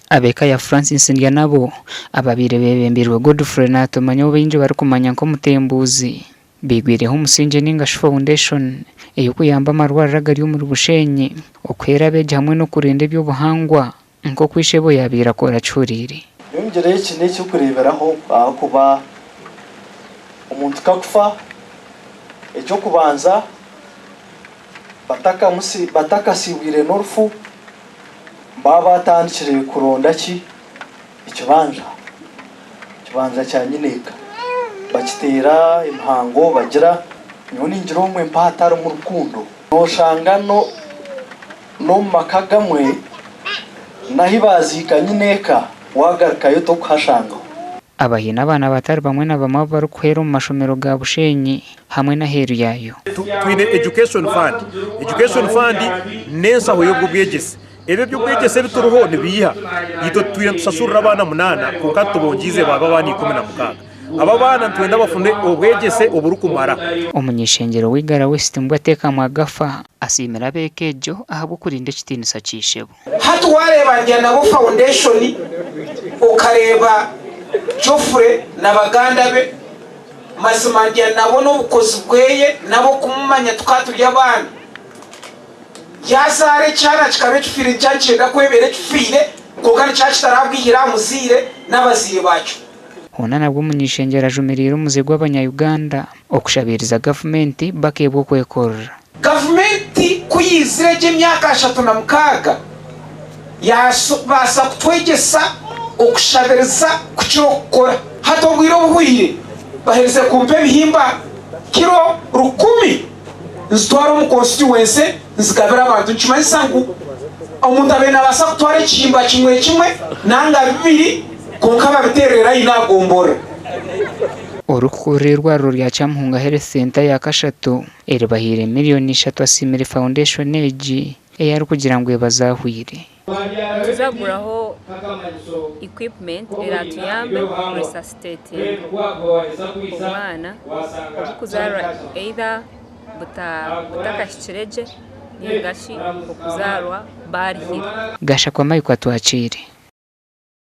Ab'eka ya Francis Ndyanabo ababaire beebembeirwe Godfrey Natumanya ou baingi barikumanya nk'omutembuuzi, baigwireho omusingye ninga shi foundation ey'okuyamba amarwariro agari omuri Bushenyi okuheera abeegi hamwe n'okurinda eby'obuhangwa nk'oku ishebo yaabaire akora akihuriire. Nyongyera eki n'eky'okureeberaho ahakuba omuntu kakufa, eky'okubanza batakasiibwire n'orufu, Baaba baatandikire kuronda ki? Ekibanja, ekibanja kya nyineeka. Bakiteera emihango bagira, nyowe ningira obumwe mpa hatarimu rukundo. Nooshanga n'omu maka agamwe n'ahu baaziika nyineeka waagarukayo torikuhashangaho. Abaine abaana batari bamwe na bamwe abu barikuheera omu mashomero ga Bushenyi hamwe n'aheeru yaayo. Twine Education Fund. Education Fund n'enshaho y'obwegyese. Ebi eby'obwegyese ebituriho nibiiha? Itwe tutwire nitushashurira abaana munaana kwonka tubongyeize baaba abaana 16. Aba abaana nitwenda bafune obwegyese oburikumara. Omuny'eishengyero w'Igara West Mbwatekamwa Agafa asiimire ab'eka egyo ahabw'okurinda ekitiinisa kya ishebo. Hati wareeba Ndyanabo Foundation okareeba Geoffrey na baganda be, mazima Ndyanabo n'obukozi bweye n'abokumumanya tukaba turi abaana. Yazaara ekyana kikaba ekifiire nikyaba nikyenda kwebeera ekifiire kwonka nikyaba kitarabwihire aha muzaire n'abazaire bakyo. Hoona nabwo omuny'eishengyero ajumiriire omuze gw'abanya Uganda okushabiiriza gavumenti bakeebwa okwekorera. Gavumenti ku yaizire egi emyaka 36, yaabaasa kutwegyesa okushabiriza kukira okukora. Hati obwire obuhweire baherize kumpa ebihimba kiro rukumi nzitwara omu constituency nzigabira abantu. Nikimanyisa ngu omuntu abaire nabaasa kutwara ekihimba kimwe kimwe nanga bibiri kwonka babiteerere layini aha gomborora. Orikukurira eirwariro rya Kyamuhunga Health Centre eya kashatu eribahaire miriyoni ishatu asiimire foundation egi ei arikugira ngu ebazahwire. Nituza kuguraho equipment eratuyambe ku resuscitatinga omwana orikuzaarwa either butakahikire gye ninga shi okuzaarwa baarihire. Gashakwa Mike Atwakiire.